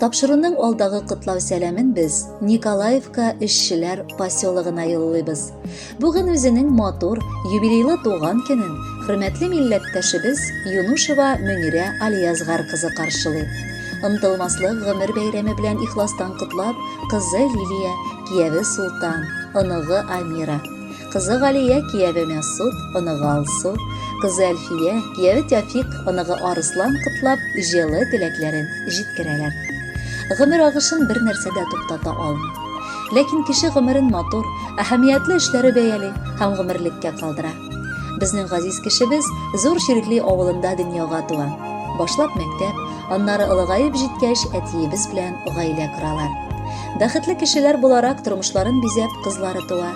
Тапшыруның алдагы котлау сәламен без Николаевка эшчеләр поселогына юллыйбыз. Бүген үзенең матур, юбилейлы туган көнен хөрмәтле милләттәшебез Юнушева Мөнирә Алиязгар кызы каршылый. Онытылмаслык гомер бәйрәме белән ихластан котлап, кызы Лилия, кияве Султан, оныгы Амира. Кызы Галия, кияве Мәсуд, оныгы Алсу, кызы Әлфия, кияве Тәфик, оныгы Арыслан котлап, җылы теләкләрен җиткерәләр. Гомер агышын бер нәрсә дә туктата алмый. Ләкин кеше гомерен матур, әһәмиятле эшләре бәяли һәм гомерлеккә калдыра. Безнең газиз кешебез Зур Чиркли авылында дөньяга туа. Башлап мәктәп, аннары олыгаеп җиткәч, әтиебез белән гаилә коралар. Бәхетле кешеләр буларак тормышларын бизәп, кызлары туа.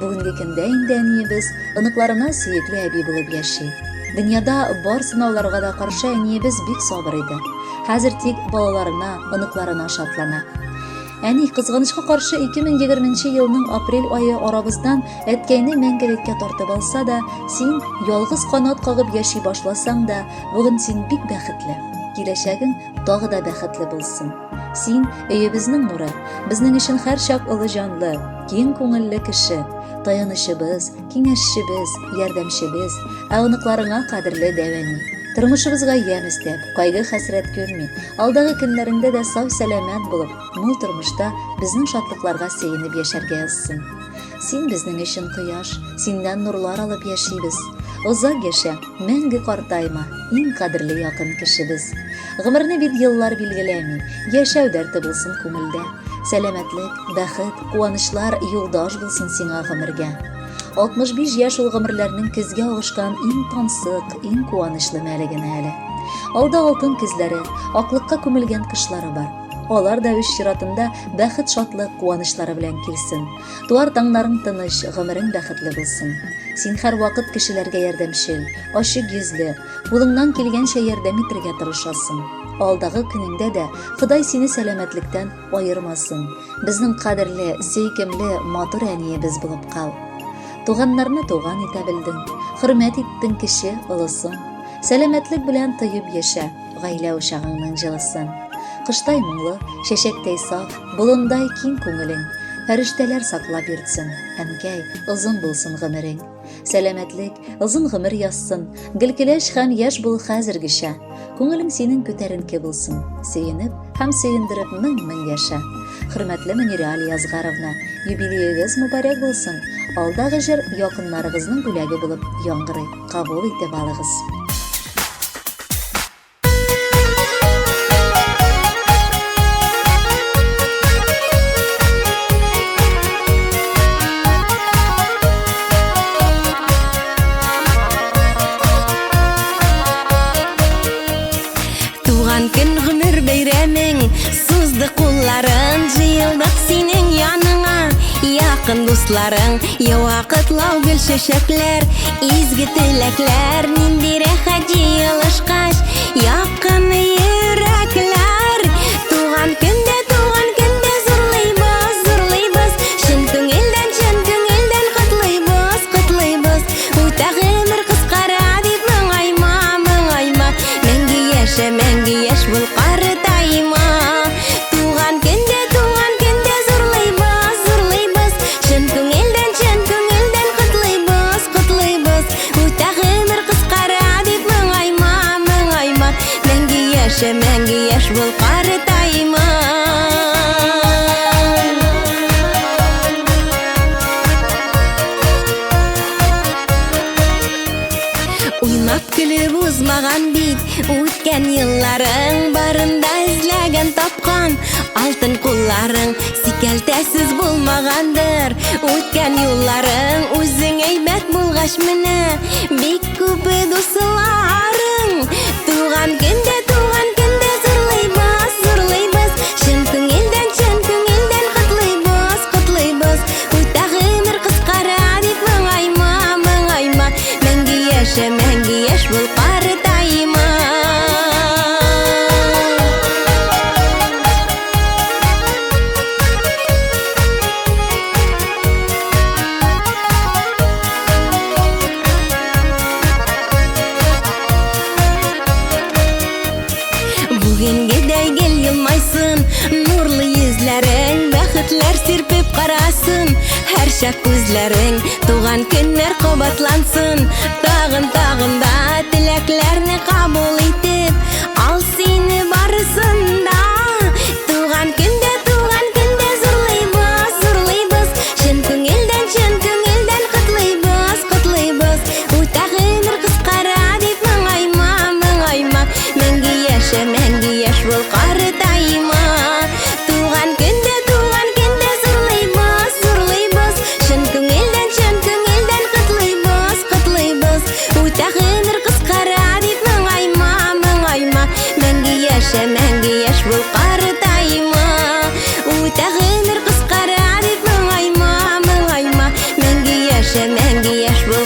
Бүгенге көндә инде әниебез оныкларына сөекле әби булып яши. Дөньяда бар сынауларга да каршы әниебез бик сабыр иде. Хәзер тик балаларына, оныкларына шатлана. Әни, кызганычка каршы 2020 елның апрель ае арабыздан әткәйне мәңгелеккә тартып алса да, син ялгыз канат кагып яши башласаң да, бүген син бик бәхетле. Киләчәгең тагы да бәхетле булсын. Син өебезнең нуры, безнең өчен һәрчак олы җанлы, Киң күңелле кеше, таянычыбыз, киңәшчебез, ярдәмчебез, ә оныкларыңа кадерле дәү әни. Тормышыбызга ямь өстәп, кайгы-хәсрәт күрми, алдагы көннәреңдә дә сау-сәламәт булып, мул тормышта безнең шатлыкларга сөенеп яшәргә язсын. Син безнең өчен кояш, синнән нурлар алып яшибез. Озак яшә, мәңге картайма, иң кадерле якын кешебез. Гомерне бит еллар билгеләми, яшәү дәрте булсын күңелдә. Сәламәтлек, бәхет, куанычлар юлдаш булсын сиңа гомергә. 65 яшь ул гомерләрнең көзгә авышкан иң тансык, иң куанычлы мәле генә әле. Алда алтын көзләре, аклыкка күмелгән кышлары бар. Алар да үз чиратында бәхет, шатлык, куанычлары белән килсен. Туар таңнарың тыныч, гомерең бәхетле булсын. Син һәрвакыт кешеләргә ярдәмчел, ачык йөзле, кулыңнан килгәнчә ярдәм итәргә тырышасың. Алдагы көнеңдә дә Ходай сине сәламәтлектән аермасын. Безнең кадерле, сөйкемле, матур әниебез булып кал. Туганнарны туган итә белдең, хөрмәт иттең кече, олысын. Сәламәтлек белән тоеп яшә, гаилә учагыңның җылысын. Кыштай моңлы, чәчәктәй саф, болындай киң күңелең. Фәрештәләр саклап йөртсен, әнкәй, озын булсын гомерең. Сәламәтлек, озын гомер язсын, гел көләч һәм яшь бул хәзергечә. Күңелең синең күтәренке булсын, сөенеп һәм сөендереп мең-мең яшә. Хөрмәтле Мөнирә Алиязгаровна, юбилеегыз мөбарәк булсын! Алдагы җыр якыннарыгызның бүләге булып яңгырый, кабул итеп алыгыз. Туган көн гомер бәйрәмең Сузды кулларын Җыелдык синең яныңа Якын дусларың Ява котлау гөл чәчәкләр Изге теләкләр Нинди рәхәт җыелышкач Якын йөрәкләр Туган көндә, туган көндә Зурлыйбыз, зурлыйбыз Чын күңелдән, чын күңелдән Котлыйбыз, котлыйбыз Үтә гомер кыскара дип моңайма, моңайма Мәңге яшә, мәңге яшь бул, картайма Туган көндә, туган көндә зурлыйбыз, зурлыйбыз Чын күңелдән, чын күңелдән котлыйбыз, котлыйбыз Үтә гомер кыскара дип моңайма, моңайма Мәңге яшә, мәңге яшь бул, картайма Уйнап көлеп узмаган бит үткән елларың барында эзләгән тапкан алтын кулларың сикәлтәсез булмагандыр үткән юлларың үзең әйбәт булгач менә бик күп дусларың туган көндә туган көндә зурлыйбыз зурлыйбыз чын күңелдән чын күңелдән котлыйбыз котлыйбыз Үтә гомер кыскара дип моңайма, моңайма. Мәңге яшә, мәңге яшь бул, картайма. һәрчак күзләрең. Туган көннәр кабатлансын, тагын, тагын да теләкләрне кабул итеп, ал сине барысын да. Туган көндә, туган көндә зурлыйбыз, зурлыйбыз, чын күңелдән, чын күңелдән котлыйбыз, котлыйбыз. Үтә гомер кыскара дип моңайма, моңайма, мәңге яшә, мәңге яшь бул, картайма. Туган көндә, туган көндә зурлыйбыз, зурлыйбыз, чын күңелдән, чын күңелдән котлыйбыз, котлыйбыз. Үтә гомер кыскара дип моңайма, моңайма, мәңге яшә, мәңге яшь бул, картайма. Үтә гомер кыскара дип моңайма, моңайма, мәңге яшә, мәңге яшь бул,